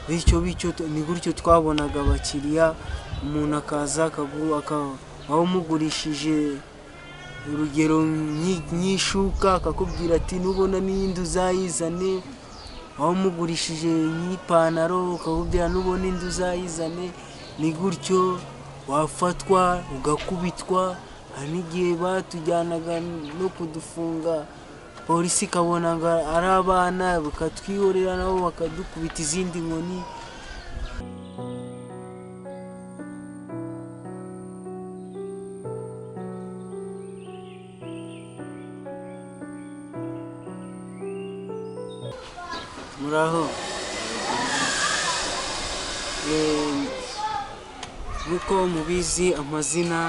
Bityo bityo ni gutyo twabonaga abakiriya, umuntu akaza waba umugurishije urugero nk'ishuka akakubwira ati nubona n'iyindi uzayizane, waba umugurishije nk'ipantaro ukakubwira nubona indi uzayizane. Ni gutyo wafatwa ugakubitwa. Hari n'igihe batujyanaga no kudufunga, polisi ikabona ngo ari abana bakatwihorera, nabo bakadukubita izindi nkoni. Muraho, nk'uko mubizi amazina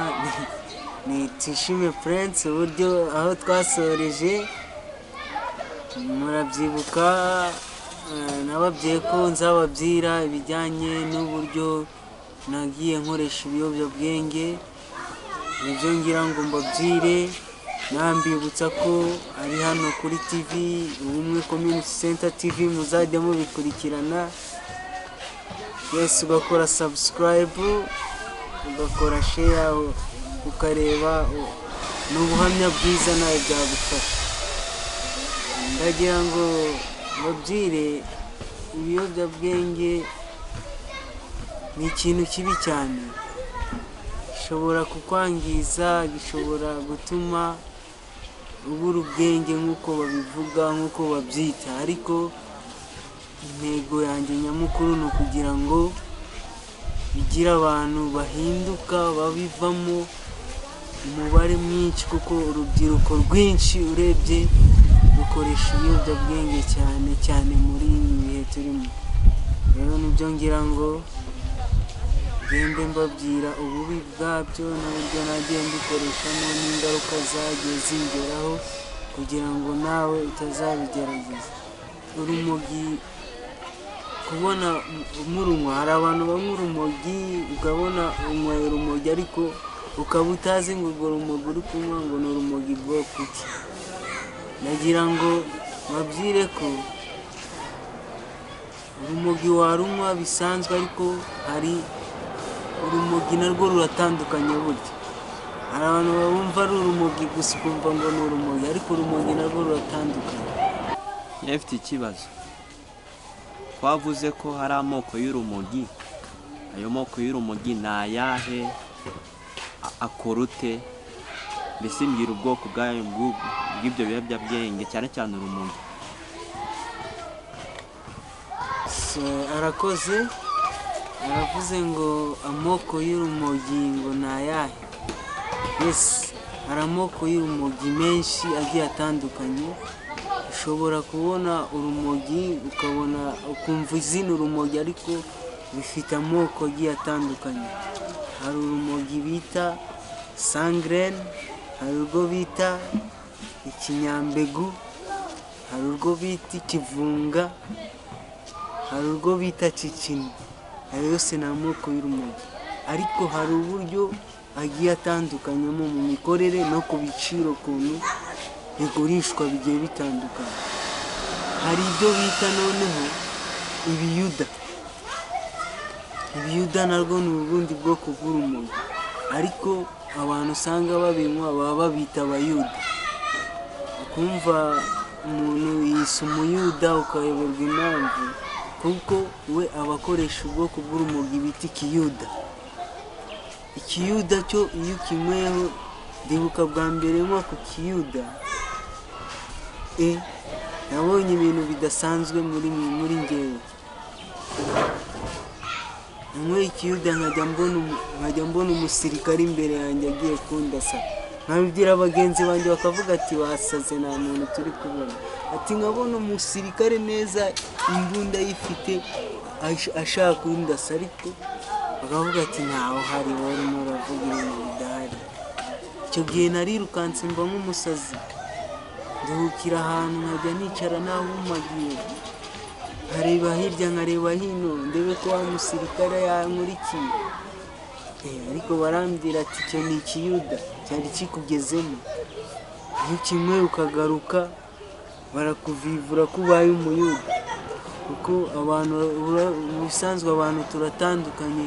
ni Tuyishime Prince. Uburyo aho twasoreje murabyibuka, nababwiye ko nzababwira ibijyanye n'uburyo nagiye nkoresha ibiyobyabwenge. Nibyo ngira ngo mbabwire, nambibutsa ko ari hano kuri TV Ubumwe Community Center TV, muzajya mubikurikirana. Yes, ugakora subscribe, ugakora share, ukareba. Ni ubuhamya bwiza nawe byagufasha. Ndagira ngo mbabwire, ibiyobyabwenge ni ikintu kibi cyane, gishobora kukwangiza, gishobora gutuma ubura ubwenge nk'uko babivuga, nk'uko babyita. Ariko intego yanjye nyamukuru ni ukugira ngo bigire abantu bahinduka, babivamo umubare mwinshi, kuko urubyiruko rwinshi urebye rukoresha ibiyobyabwenge cyane cyane muri ibi bihe turimo. Rero nibyo ngira ngo ngende mbabwira ububi bwabyo n'uburyo nagiye mbikoreshamo n'ingaruka zagiye zingeraho, kugira ngo nawe utazabigerageza. Urumogi kubona murunywa, hari abantu banywa urumogi ukabona unyweye urumogi ariko ukaba utazi ngo urwo rumogi uri kunywa ngo ni urumogi bwoko ki. Ndagira ngo babwire ko urumogi warunywa bisanzwe, ariko hari urumogi narwo ruratandukanye burya. Hari abantu bumva ari urumogi gusa ukumva ngo ni urumogi, ariko urumogi narwo ruratandukanye. Mfite ikibazo, twavuze ko hari amoko y'urumogi. Ayo moko y'urumogi ni ayahe? Akora ute? Mbese mbwira ubwoko bw'ibyo biyobyabwenge, cyane cyane urumogi. Arakoze, aravuze ngo amoko y'urumogi ngo ni ayahe. Yes, hari amoko y'urumogi menshi agiye atandukanye. Ushobora kubona urumogi ukabona ukumva izina urumogi, ariko bifite amoko agiye atandukanye. Hari urumogi bita sangrene, hari urwo bita ikinyambegu, hari urwo bita ikivunga, hari urwo bita cikini. Ayo yose ni amoko y'urumogi, ariko hari uburyo agiye atandukanyemo mu mikorere no ku biciro, ukuntu bigurishwa bigiye bitandukanye. Hari ibyo bita noneho ibiyuda. Ibiyuda narwo ni ubundi bwoko bw'urumogi, ariko abantu usanga babinywa baba babita abayuda. Ukumva umuntu yise umuyuda ukayoberwa impamvu, kuko we aba akoresha ubwoko bw'urumogi bita ikiyuda. Ikiyuda cyo iyo ukinyweho, ndibuka bwa mbere nywa ku kiyuda, nabonye ibintu bidasanzwe muri njyewe. Nanyweye ikiyuda nkajya mbona umusirikare imbere yanjye agiye kundasa, nkabibwira bagenzi banjye bakavuga ati basaze nta muntu turi kubona. Ati nkabona umusirikare neza imbunda ayifite ashaka kundasa, ariko bakavuga ati ntawe uhari, wowe urimo uravuga ibintu bidahari. Icyo gihe narirukanse mba nk'umusazi, nduhukira ahantu nkajya nicara nahumagiye, nkareba hirya nkareba hino ndebe ko wa musirikare yankurikiye. Ariko barambwira ati icyo ni ikiyuda cyari kikugezemo, iyo ukinyweye ukagaruka barakuvivura ko ubaye umuyuda. Kuko abantu mu bisanzwe abantu turatandukanye,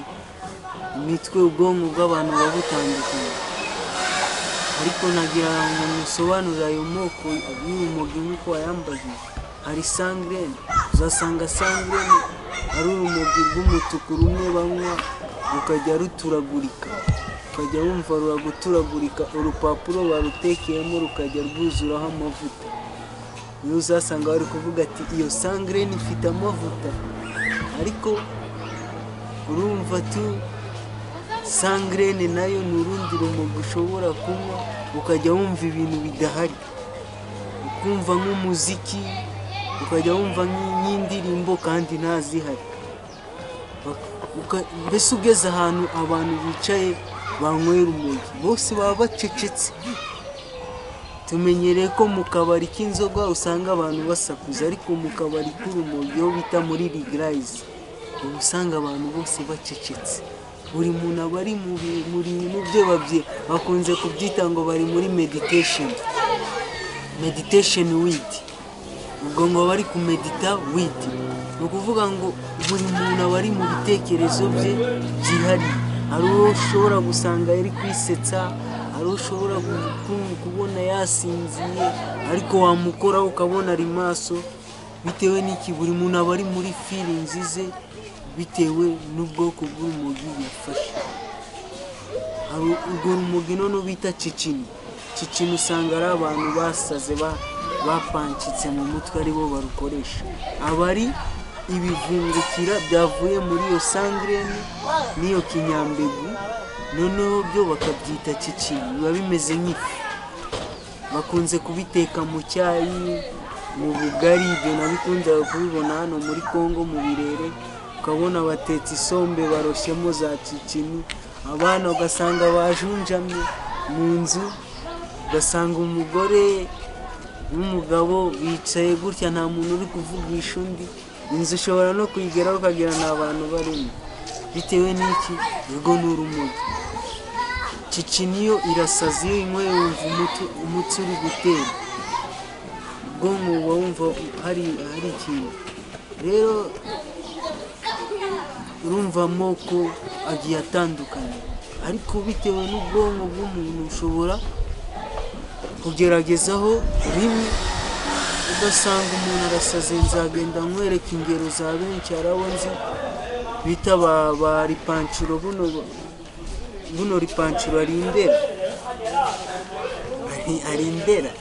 imitwe, ubwonko bw'abantu buba butandukanye. Ariko nagira ngo musobanurire ayo moko y'urumogi nk'uko wayambajije. Hari sangrene, uzasanga sangrene ari urumogi rw'umutuku rumwe banywa rukajya ruturagurika, ukajya wumva ruraguturagurika, urupapuro barutekeyemo rukajya rwuzuraho amavuta. Niyo uzasanga bari kuvuga ati iyo sangrene ifite amavuta, ariko urumva tu sangrene nayo ni urundi rumogi ushobora kunywa ukajya wumva ibintu bidahari, ukumva nk'umuziki, ukajya wumva nk'indirimbo kandi ntazihari. Mbese ugeze ahantu abantu bicaye banywera urumogi bose baba bacecetse. Tumenyereye ko mu kabari k'inzoga usanga abantu basakuza, ariko mu kabari k'urumogi iyo bita muri rigarayizi uba usanga abantu bose bacecetse. Buri muntu aba ari mu bintu bye, bakunze kubyita ngo bari muri meditation, meditation weed. Ubwo ngo bari kumedita weed, ni ukuvuga ngo buri muntu aba ari mu bitekerezo bye byihariye. Hari uwo ushobora gusanga ari kwisetsa, hari uwo ushobora kubona yasinziye, ariko wamukoraho ukabona ari maso. Bitewe n'iki? Buri muntu aba ari muri feelings ze bitewe n'ubwoko bw'urumogi yafashe. Hari urwo rumogi noneho bita cicini. Cicini usanga ari abantu basaze bapancitse mu mutwe aribo barukoresha. Aba ari ibivungukira byavuye muri iyo sangrene n'iyo kinyambegu, noneho byo bakabyita cicini. Biba bimeze nk'ifu, bakunze kubiteka mu cyayi, mu bugari. Ibyo nabikunze kubibona hano muri Kongo mu birere, ukabona batetse isombe baroshyemo za cicini, abana ugasanga bajunjamye mu nzu, ugasanga umugore n'umugabo bicaye gutya nta muntu uri kuvugisha undi. Inzu ushobora no kuyigeraho ukagira nta bantu barimo, bitewe n'iki? Urwo ni urumogi. Cicini yo irasaza, iyo uyinyweye wumva umutsi uri gutera, ubwonko buba wumva hari ikintu. Rero urumva amoko agiye atandukanye, ariko bitewe n'ubwonko bw'umuntu ushobora kugeragezaho rimwe ugasanga umuntu arasaze. Nzagenda nkwereka ingero za benshi, hari abo nzi bita ba ripancuro. Buno ripancuro ari indera,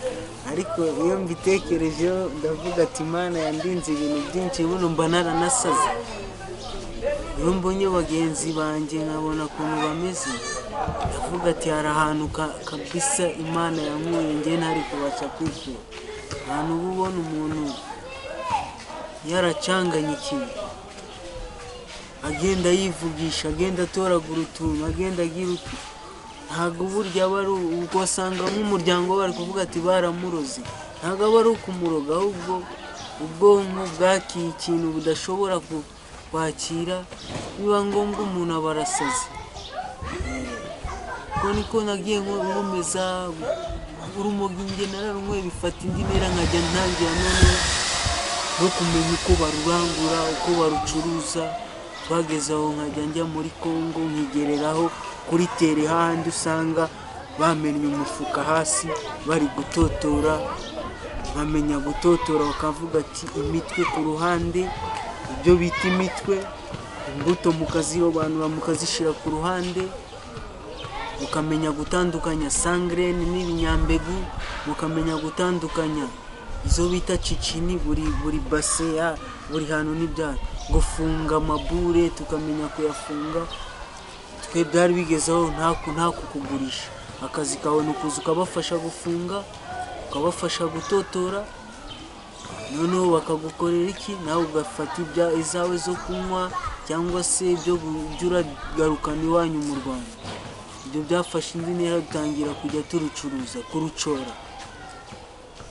ariko iyo mbitekerejeho ndavuga ati Imana yandinze ibintu byinshi, buno mba naranasaze. Iyo mbonye bagenzi banjye nkabona ukuntu bameze, ndavuga ati hari ahantu kabisa Imana yankuye njye ntari kubasha kwikura. Ahantu uba ubona umuntu yaracanganye ikintu, agenda yivugisha, agenda atoragura utuntu, agenda agira utu, ntabwo burya aba ari ugasanga nk'umuryango bari kuvuga ati baramuroze. Ntabwo aba ari ukumuroga, ahubwo ubwonko bwakiye ikintu budashobora kwakira, biba ngombwa umuntu aba arasaze. Ubwo niko nagiye nkomeza urumogi, njye nararunyweye bifata indi ntera, nkajya ntangira noneho no kumenya uko barurangura, uko barucuruza. Twageze aho nkajya njya muri Kongo nkigereraho kuri tere, hahandi usanga bamennye umufuka hasi bari gutotora, bamenya gutotora bakavuga ati imitwe ku ruhande, ibyo bita imitwe, imbuto mukazirobanura mukazishyira ku ruhande, mukamenya gutandukanya sangrene n'ibinyambegu, mukamenya gutandukanya izo bita cicini, buri base ya buri hantu n'ibyayo, gufunga amabure tukamenya kuyafunga. Twe byari bigezeho nta kukugurisha, akazi kawe ni ukuza ukabafasha gufunga, ukabafasha gutotora, noneho bakagukorera iki, nawe ugafata izawe zo kunywa cyangwa se ibyo uragarukana iwanyu mu Rwanda. Ibyo byafashe indi ntera, dutangira kujya turucuruza,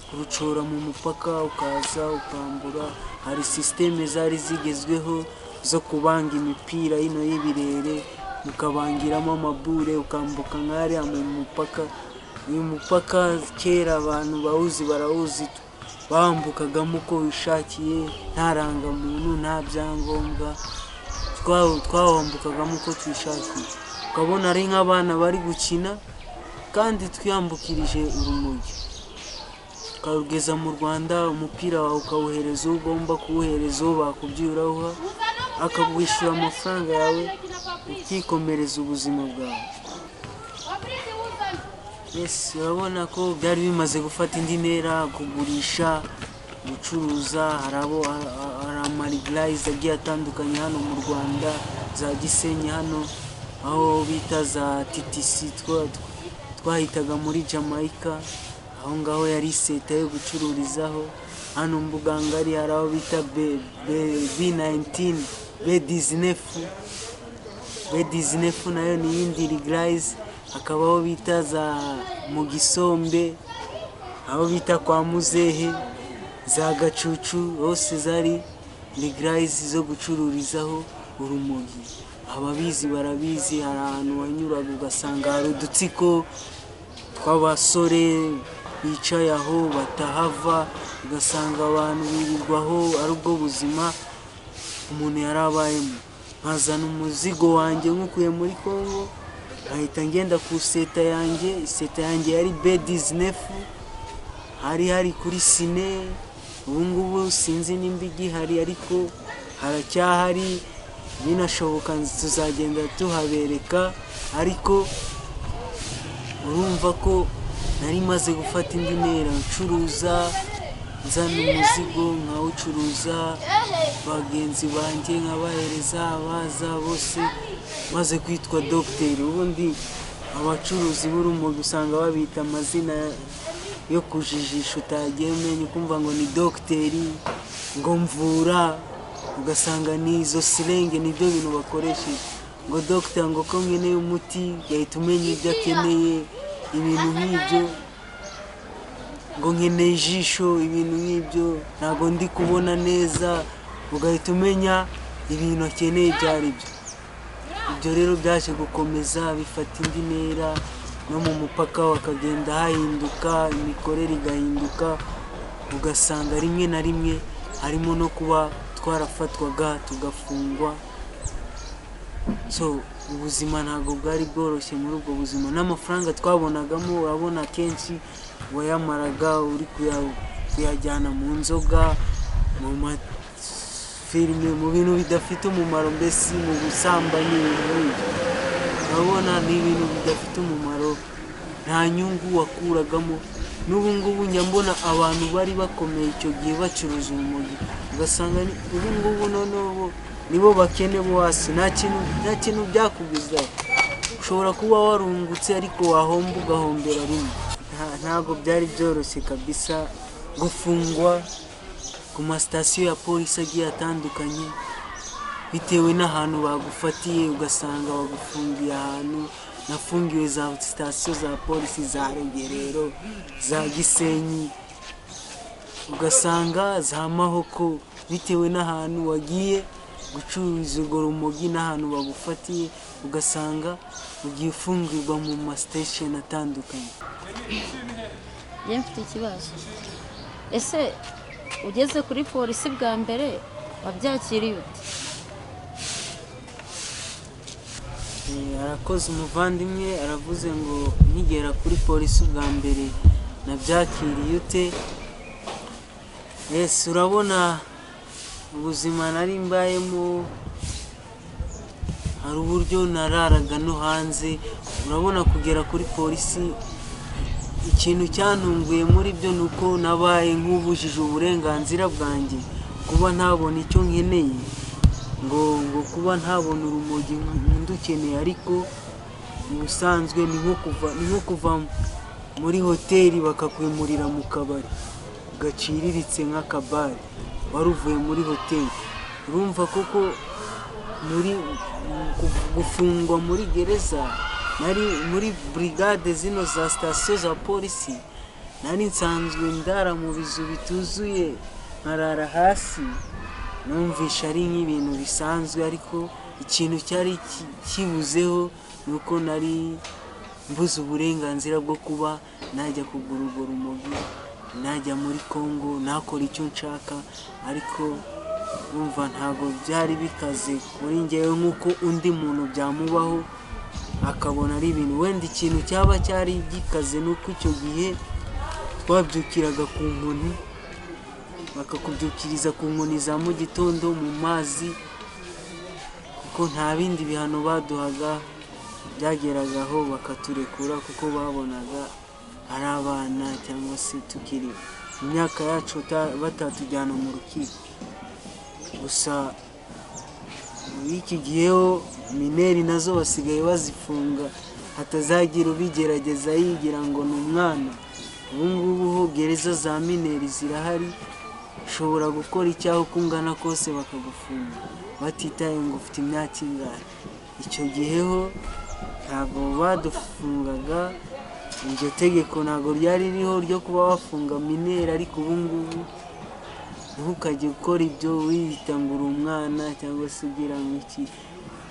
kurucora mu mupaka, ukaza ukambura. Hari sisiteme zari zigezweho zo kubanga imipira ino y'ibirere, mukabangiramo amabure, ukambuka nk'ariya mu mupaka. Uyu mupaka kera abantu bawuzi barawuzi, Bambukagamo uko wishakiye, nta rangamuntu, nta byangombwa, twawambukagamo uko twishakiye, ukabona ari nk'abana bari gukina kandi twiyambukirije urumogi, ukarugeza mu Rwanda. Umupira wawe ukawuhereza uwo ugomba kuwuhereza, uwo bakubwiye urawuha, akagwishyura amafaranga yawe, ukikomereza ubuzima bwawe. Yes, urabona ko byari bimaze gufata indi ntera, kugurisha, gucuruza. Hari abo, hari amalegalize agiye atandukanye hano mu Rwanda, za Gisenyi hano aho bita za TTC, twahitaga muri Jamaica, aho ngaho yari iseta yo gucururizaho. Hano Mbugangari hari aho bita B19, B19, B19 nayo ni iyindi legalize. Hakabaho bita za mu Gisombe, aho bita kwa Muzehe, za Gacucu, hose zari legalize zo gucururizaho urumogi. Ababizi barabizi. Hari ahantu wanyuraga ugasanga hari udutsiko tw'abasore bicaye aho batahava, ugasanga abantu birirwaho, ari ubwo buzima umuntu yari abayemo. Nkazana umuzigo wanjye nkukuye muri Congo, nkahita ngenda ku seta yanjye. Iseta yanjye yari B19, hari kuri sine. Ubu ngubu sinzi nimba igihari, ariko haracyahari, binashoboka tuzagenda tuhabereka. Ariko urumva ko nari maze gufata indi ntera, ncuruza, nzana umuzigo nkawucuruza, bagenzi banjye nkabahereza, abaza bose, maze kwitwa dogiteri. Ubundi abacuruzi b'urumogi usanga babita amazina yo kujijisha utagiye umenya, ukumva ngo ni dogiteri, ngo mvura, ugasanga ni izo sirenge, nibyo bintu bakoresheje, ngo dogiteri, ngo ko nkeneye umuti, ugahita umenya ibyo akeneye, ibintu nk'ibyo, ngo nkeneye ijisho, ibintu nk'ibyo, ntabwo ndi kubona neza, ugahita umenya ibintu akeneye ibyo ari byo. Ibyo rero byaje gukomeza bifata indi ntera, no mu mupaka bakagenda hahinduka, imikorere igahinduka, ugasanga rimwe na rimwe harimo no kuba twarafatwaga tugafungwa. So ubuzima ntabwo bwari bworoshye muri ubwo buzima, n'amafaranga twabonagamo urabona akenshi wayamaraga uri kuyajyana mu nzoga, mu mafilime, mu bintu bidafite umumaro, mbese mu busambanyi, ibintu nk'ibyo. Urabona ni ibintu bidafite umumaro, nta nyungu wakuragamo. N'ubu ngubu njya mbona abantu bari bakomeye icyo gihe bacuruza urumogi, ugasanga ubu ngubu noneho nibo bakene bo hasi, nta kintu byakugezaho. Ushobora kuba warungutse ariko wahomba ugahombera rimwe. Ntabwo byari byoroshye kabisa gufungwa ku masitasiyo ya polisi agiye atandukanye, bitewe n'ahantu bagufatiye, ugasanga bagufungiye ahantu. Nafungiwe za sitasiyo za polisi za Rugerero, za Gisenyi, ugasanga za Mahoko, bitewe n'ahantu wagiye gucuruza urwo rumogi n'ahantu bagufatiye, ugasanga ugiye ufungirwa mu masitesheni atandukanye. Njye mfite ikibazo, ese ugeze kuri polisi bwa mbere wabyakiriye ute? Arakoze umuvandimwe, aravuze ngo nkigera kuri polisi bwa mbere nabyakiriye ute? Ese urabona ubuzima nari mbayemo, hari uburyo nararaga no hanze. Urabona kugera kuri polisi, ikintu cyantunguye muri byo ni uko nabaye nk'ubujije uburenganzira bwanjye, kuba ntabona icyo nkeneye, ngo kuba ntabona urumogi ndukeneye. Ariko mu busanzwe ni nko kuva muri hoteli bakakwimurira mu kabari gaciriritse nk'akabari, wari uvuye muri hoteli. Urumva koko muri gufungwa muri gereza, nari muri brigade zino za sitasiyo za polisi, nari nsanzwe ndara mu bizu bituzuye, nkarara hasi, numvisha ari nk'ibintu bisanzwe. Ariko ikintu cyari kibuzeho ni uko nari mbuze uburenganzira bwo kuba najya kugura urwo rumogi Najya muri Congo nakora icyo nshaka, ariko urumva ntabwo byari bikaze kuri njyewe nk'uko undi muntu byamubaho akabona ari ibintu. Wenda ikintu cyaba cyari gikaze ni uko icyo gihe twabyukiraga ku nkoni, bakakubyukiriza ku nkoni za mu gitondo mu mazi, kuko nta bindi bihano baduhaga. Byageragaho bakaturekura kuko babonaga ari abana cyangwa se tukiri mu myaka yacu batatujyana mu rukiko. Gusa muri iki gihe ho mineri nazo basigaye bazifunga, hatazagira ubigerageza yigira ngo ni umwana. Ubu ngubu ho gereza za mineri zirahari, ushobora gukora icyaha uko ungana kose bakagufunga batitaye ngo ufite imyaka ingahe. Icyo gihe ho ntabwo badufungaga, iryo tegeko ntabwo ryari ririho ryo kuba wafunga mineri. Ariko ubu ngubu ntukajye ukora ibyo wiyita ngo uri umwana cyangwa se ugira ngo iki,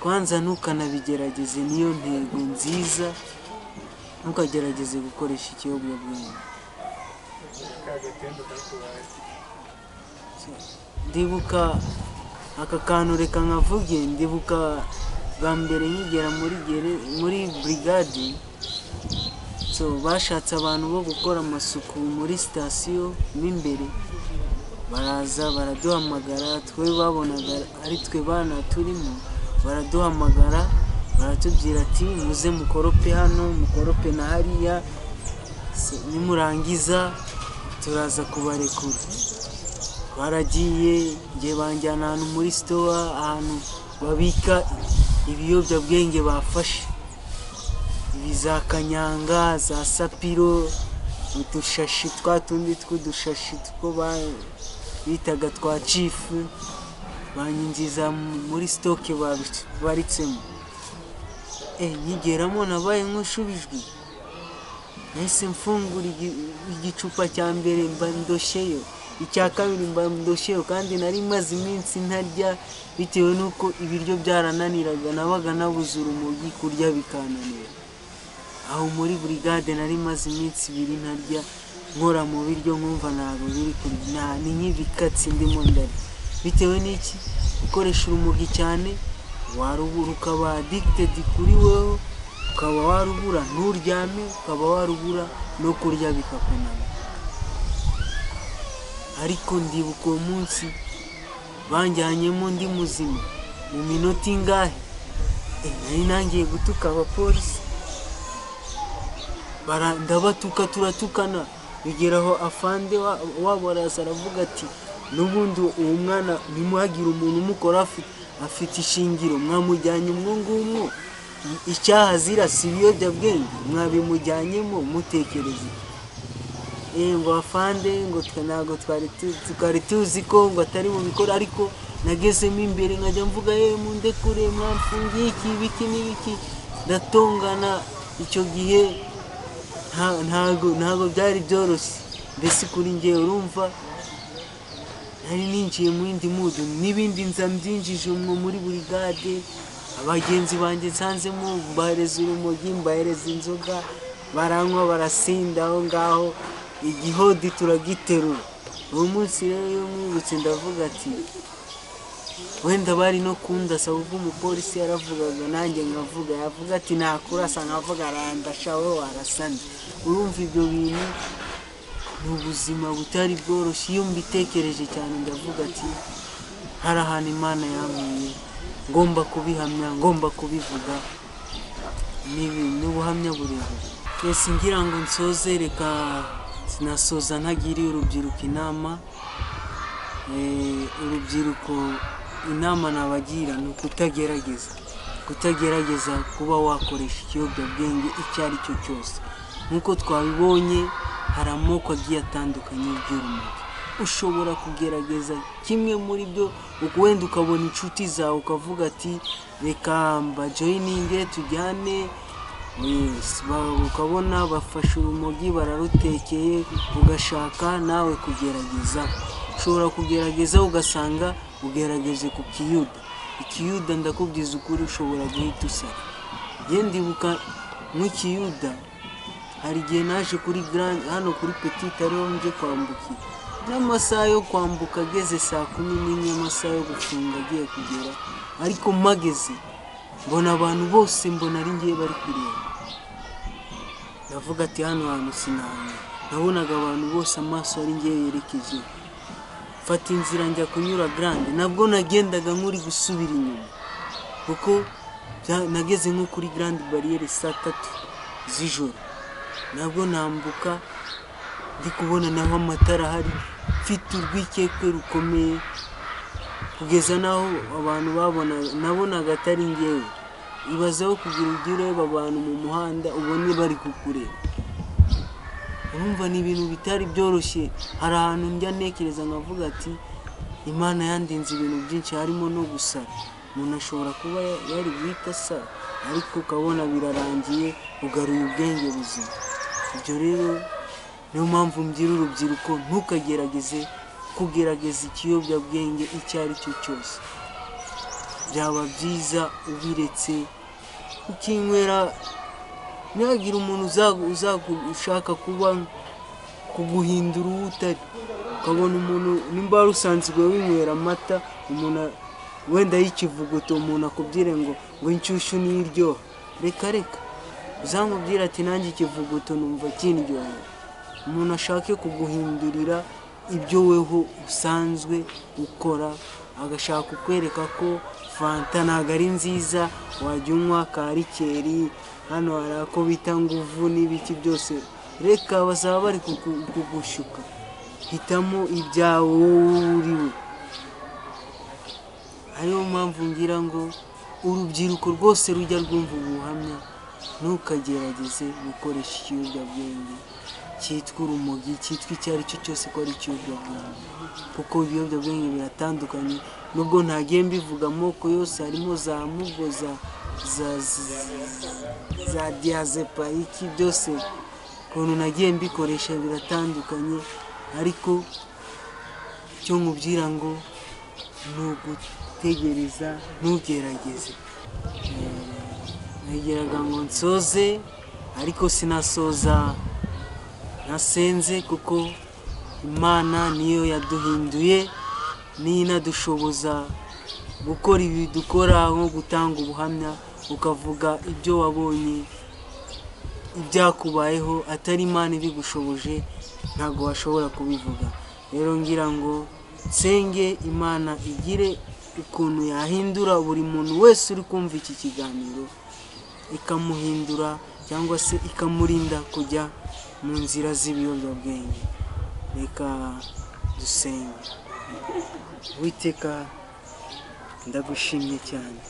kwanza ntukanabigerageze, niyo ntego nziza. Ntukagerageze gukoresha ikiyobyabwenge. Ndibuka aka kantu, reka nkavuge. Ndibuka bwa mbere nkigera muri burigade, so bashatse abantu bo gukora amasuku muri sitasiyo mo imbere, baraza baraduhamagara. Twe babonaga ari twe bana turimo, baraduhamagara baratubwira ati muze mukorope hano, mukorope na hariya, nimurangiza turaza kubarekura. Baragiye, njye banjyana ahantu muri sitowa, ahantu babika ibiyobyabwenge bafashe, ibi za kanyanga, za sapiro, udushashi twa tundi tw'udushashi two bitaga twa cifu, banyinjiza muri sitoke baritsemo. Nkigeramo nabaye nk'ushubijwe, nahise mfungura igicupa cya mbere mba ndosheyo, icya kabiri mba ndosheyo, kandi nari maze iminsi ntarya bitewe n'uko ibiryo byarananiraga, nabaga nabuze urumogi, kurya bikananira. Aho muri burigade nari maze iminsi ibiri ntarya, nkora mu biryo nkumva ntabwo biri kurya, ni nk'ibikatsi ndimo ndarya. Bitewe n'iki? Gukoresha urumogi cyane, warubura ukaba addicted kuri wowe, ukaba warubura nturyame, ukaba warubura no kurya bikakunanira. Ariko ndibuka uwo munsi banjyanyemo ndi muzima, mu minota ingahe nari nangiye gutuka abapolisi, ndabatuka turatukana, bigeraho afande wabo araza aravuga ati n'ubundi uwo mwana ntimuhagire umuntu umukora, afite ishingiro, mwamujyanye umwo ngumwo, icyaha azira si ibiyobyabwenge, mwabimujyanyemo mutekereze. Ngo afande ngo twe ntabwo twari tuzi ko ngo atari bubikora, ariko nagezemo imbere nkajya mvuga mundekure, mwamfungiye iki biki n'ibiki, ndatongana. Icyo gihe ntabwo byari byoroshye mbese kuri njye, urumva nari ninjiye mu yindi mudu, n'ibindi nza mbyinjije umwo muri burigade. Abagenzi banjye nsanzemo mbahereza urumogi, mbahereza inzoga, baranywa barasinda aho ngaho, igihodi turagiterura. Uwo munsi rero iyo mwibutse ndavuga ati wenda bari no kundasa, ubwo umupolisi yaravugaga nanjye nkavuga, yavuga ati nakurasa nkavuga arandasha wowe warasana. Urumva ibyo bintu ni ubuzima butari bworoshye. Iyo mbitekereje cyane ndavuga ati hari ahantu Imana yankuye, ngomba kubihamya, ngomba kubivuga, ni ubuhamya burebure. Ese ngira ngo nsoze, reka sinasoza ntagiriye urubyiruko inama. Urubyiruko inama nabagira ni ukutagerageza kuba wakoresha ikiyobyabwenge icyo ari cyo cyose. Nk'uko twabibonye hari amoko agiye atandukanye y'urumogi, ushobora kugerageza kimwe muri byo, wenda ukabona inshuti zawe ukavuga ati reka mbajoyininge tujyane, ukabona bafashe urumogi bararutekeye, ugashaka nawe kugerageza. Ushobora kugerageza ugasanga ugerageje ku kiyuda. Ikiyuda ndakubwiza ukuri ushobora guhita usara. Njye ndibuka nk'ikiyuda, Hari igihe naje kuri Grand, hano kuri Petite ariho nje kwambukira, n'amasaha yo kwambuka ageze saa 11, amasaha yo gufunga agiye kugera, ariko mpageze mbona abantu bose, mbona ari ngiye bari kureba. Ndavuga ati hano hantu sinahanyura. Nabonaga abantu bose amaso ari ngiye yerekeje. Mfata inzira njya kunyura Grande, nabwo nagendaga nk'uri gusubira inyuma, kuko nageze nko kuri Grande Barriere saa 3 z'ijoro, nabwo nambuka ndi kubona naho amatara ahari, mfite urwikekwe rukomeye, kugeza naho abantu babona nabonaga atari ngewe. Ibazeho kugira ujye ureba abantu mu muhanda ubone bari kukureba, urumva ni ibintu bitari byoroshye. Hari ahantu njya ntekereza nkavuga ati Imana yandinze ibintu byinshi, harimo no gusara. Umuntu ashobora kuba yari guhita asara, ariko ukabona birarangiye, ugaruye ubwenge buzima. Ibyo rero niyo mpamvu mbwira urubyiruko, ntukagerageze kugerageza ikiyobyabwenge icyo ari cyo cyose. Byaba byiza ubiretse ukinywera. Ntihagire umuntu ushaka kuba kuguhindura uwo utari. Ukabona umuntu nimba wari usanzwe winywera amata, umuntu wenda y'ikivuguto, umuntu akubwire ngo inshyushyu niyo iryoha. Reka reka, uzamubwira ati nanjye ikivuguto numva kindyohera. Umuntu ashake kuguhindurira ibyo weho usanzwe ukora, agashaka kukwereka ko fanta ntabwo ari nziza, wajya unywa ka rikeri, hano hari ako bita nguvu n'ibiki byose. Reka bazaba bari kugushuka. Hitamo ibyawe wowe uriwe. Ariyo mpamvu ngira ngo urubyiruko rwose rujya rwumva ubuhamya, ntukagerageze gukoresha ikiyobyabwenge cyitwa urumogi, cyitwa icyo ari cyo cyose ko ari ikiyobyabwenge, kuko ibiyobyabwenge biratandukanye. Nubwo ntagiye mbivuga amoko yose, harimo za mugo, za diazepa, iki byose ukuntu nagiye mbikoresha biratandukanye, ariko icyo nkubwira ngo ni ugutegereza, ntugerageze. Nageraga ngo nsoze, ariko sinasoza nasenze, kuko Imana niyo yaduhinduye, niyo inadushoboza gukora ibi dukora, nko gutanga ubuhamya, ukavuga ibyo wabonye, ibyakubayeho, atari Imana ibigushoboje ntabwo washobora kubivuga. Rero ngira ngo nsenge Imana igire ukuntu yahindura buri muntu wese uri kumva iki kiganiro, ikamuhindura cyangwa se ikamurinda kujya mu nzira z'ibiyobyabwenge. Reka dusenge. Uwiteka, ndagushimye cyane,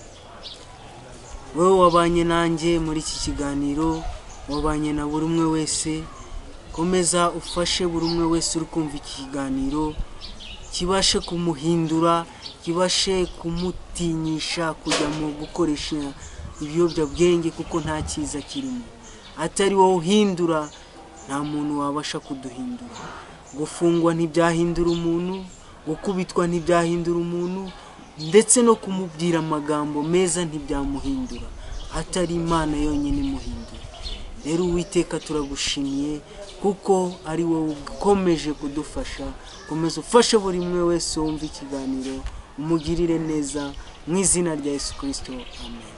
wowe wabanye nanjye muri iki kiganiro, wabanye na buri umwe wese. Komeza ufashe buri umwe wese uri kumva iki kiganiro, kibashe kumuhindura, kibashe kumutinyisha kujya mu gukoresha ibiyobyabwenge, kuko nta cyiza kirimo. Atari wowe uhindura, nta muntu wabasha kuduhindura. Gufungwa ntibyahindura umuntu, gukubitwa ntibyahindura umuntu, ndetse no kumubwira amagambo meza ntibyamuhindura, atari Imana yonyine imuhindura. Rero Uwiteka turagushimiye kuko ari wowe ukomeje kudufasha. Komeza ufashe buri umwe wese wumva ikiganiro, umugirire neza mu izina rya Yesu Kristo, amen.